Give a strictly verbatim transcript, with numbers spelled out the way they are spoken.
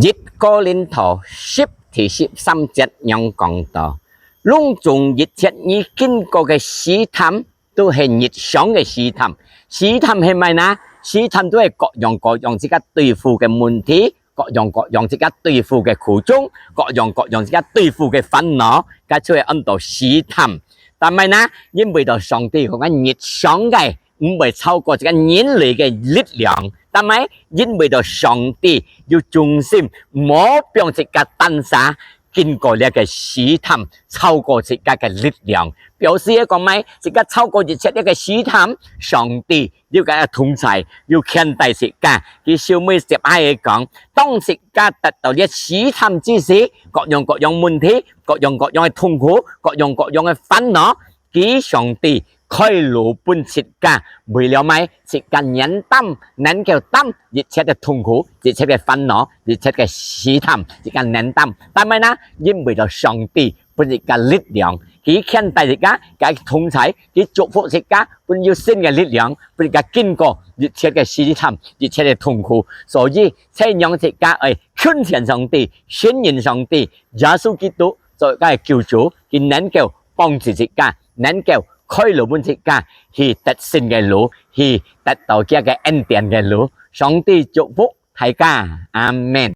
一哥林多十第十三節仰講到：攏總一切你經過个試探，都係日常个試探。試探係麼个呢？試探都係各樣各樣自家對付个問題，各樣各樣自家對付个苦衷，各樣各樣自家對付个煩惱，該就係安到試探。但係呢，因為到上帝講个日常个，毋會超過自家人類个力量。但係因為到上帝有忠心，無放自家單儕經過這个試探，超過自家个力量。表示係講麼个？自家超過一切這个試探，上帝有个同在，有牽帶自家。佢收尾接下來講，當自家得到這試探之時，各樣各樣問題，各樣各樣个痛苦，各樣各樣个煩惱，佢上帝開路分自家，為了麼个？自家能擔，能夠擔一切个痛苦，一切个煩惱，一切个試探，自家能擔。但係呢，因為到上帝分自家力量，佢牽帶自家，佢同在，佢祝福自家，分有新个力量，分自家經過一切个試探，一切个痛苦。所以，才讓自家愛近前上帝，信任上帝，耶穌基督做自家个救主，佢能夠幫助自家，能夠開路分自家，去得勝个路，去得到佢个恩典个路。上帝祝福大家，阿們。